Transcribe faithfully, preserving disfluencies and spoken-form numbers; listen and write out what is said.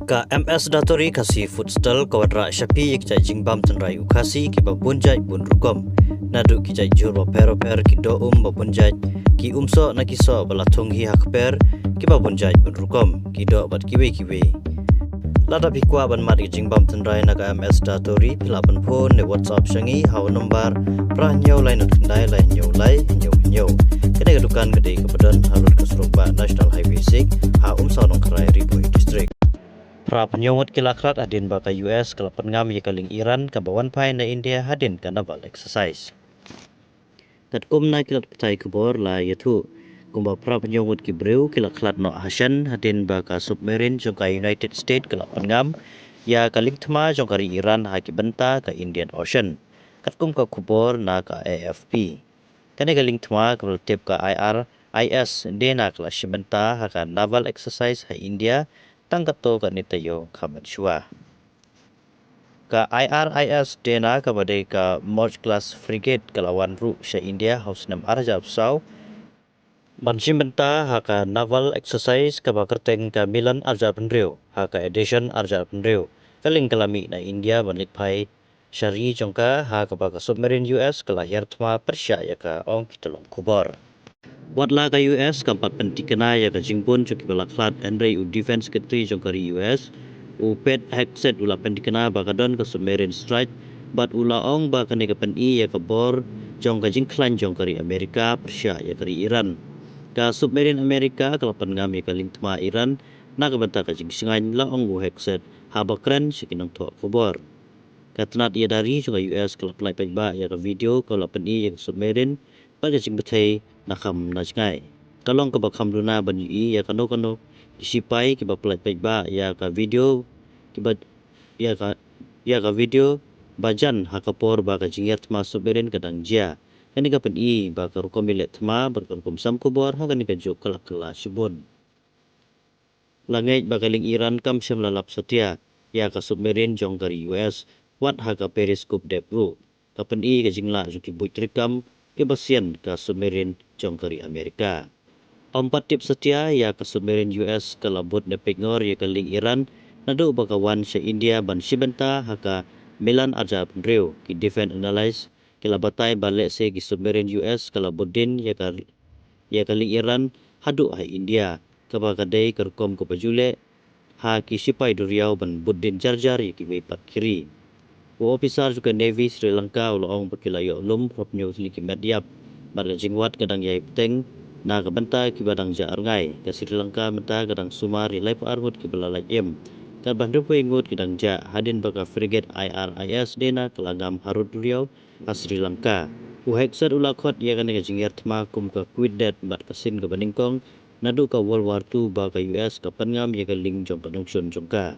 Ka M S Datori Khasi Food Stall ka wanrah sha phi ïa ki jait jingbam tynrai u Khasi kiba bun jait bun rukom. Naduh ki jait jhur bapher bapher, ki doh um ba bun jait, ki um soh na ki soh ba la thung hi ha kper kiba bun jait bun rukom, ki doh bad kiwei kiwei. Lada phi kwah ban mad ïa ki jingbam tynrai na ka M S Datori, phi lah ban phone ne WhatsApp sha ngi ha u nombar phra hynñiew lai nod khyndai lai hynñiew lai hynñiew hynñiew. Kane ka dukan ka dei kaba don harud ka surok bah National Highway six ha Umsaw Nongkharai, Ri Bhoi District. Phra phew hynñiew ngut ki la khlad hadien ba ka U S ka la pynngam ïa ka lieng Iran kaba wan phai na India hadien ka naval exercise. Katkum na ki lad pathai khubor la ïathuh, kumba phra phew hynñiew ngut ki briew ki la khlad noh ha shen hadien ba ka submarine jong ka United States ka la pynngam ïa ka lieng thma jong ka ri Iran ha ki bynta ka Indian Ocean, katkum ka khubor na ka A F P. Kane ka lieng thma kaba la tip ka I R I S Dena ka la shim bynta ha ka naval exercise ha India tang katto katne taïew khamtam shuwa. Ka I R I S Dena kaba dei ka Mirch class frigate ka la wan ruh sha India ha u snem ar hajar arphew saw, ban shim bynta ha ka naval exercise kaba kyrteng ka Milan ar hajar arphew hynriew, ha ka edition ar hajar arphew hynriew. Ka lieng ka la mih na India ban leit phai sha ri jong ka, ha kaba ka submarine U S ka la hiar thma pyrshah ïa ka, ong ki tyllong khubor. Wat la ka U S kam pat pynthikna ïa ka jingbun jong kiba la khlad, hynrei u Defense Secretary jong ka ri U S, u Pete Hegseth, u la pynthikna ba ka don ka submarine strike bad u la ong ba kane ka pyni ïa ka bor jong ka jingkhlaiñ jong ka ri Amerika pyrshah ïa ka ri Iran. Ka submarine Amerika ka la pynngam ïa ka lieng thma Iran na ka bynta ka jingshngaiñ, la ong u Hegseth haba kren sha ki nongthoh khubor. Ka tnat ïada ri jong ka U S ka la pyllait paidbah ïa ka video kaba la pyni ïa ka submarine bad ka jingbthei na kham na jngai. Ka long kaba kham duna ban ïohi ïa kano kano ki shipai kiba pyllait paidbah ïa ka video, kiba ïa ka ïa ka video ba jan ha ka por ba ka jinghiar thma submarine ka dang jia. Kane ka pyni ba ka rukom ïaleh thma bad ka rukom sam khubor ha kane ka juk ka la kylla shibun. La ngeit ba ka lieng Iran kam shym la lap satia ïa ka submarine jong ka ri U S, wat ha ka periscope depth ruh. Ka pyni ka jinglah jong ki buit treikam kiba sian ka submarine jong ka ri Amerika. Ym pat tip satia ïa ka submarine U S ka la bud ne peit ngor ïa ka lieng Iran naduh ba ka wan sha India ban shim bynta ha ka Milan ar hajar arphew hynriew. Ki defense analyst ki la batai ba lehse ki submarine U S ka la bud dien ïa ka ïa ka lieng Iran haduh ha India, kaba ka dei ka rukom kaba ju leh ha ki shipai duriaw ban bud dien jar jar ïa kiwei pat ki ri. U ophisar jong ka Navy Sri Lanka u la ong ba ki la ïoh lum phra phew hynñiew tylli ki met ïap bad ka jingwad ka dang ïai bteng na ka bynta kiba dang jah rngai. Ka Sri Lanka mynta ka dang sumar ïa laiphew ar ngut kiba la lait im, katba hynriewphew wei ngut ki dang jah, hadien ba ka frigate I R I S Dena ka la ngam harud duriaw ha Sri Lanka. U Hegseth u la khot ïa kane ka jinghiar thma kum ka quit death bad ka sien kaba nyngkong naduh ka World War Two ba ka U S ka pynngam ïa ka lieng jong ka nongshun jong ka.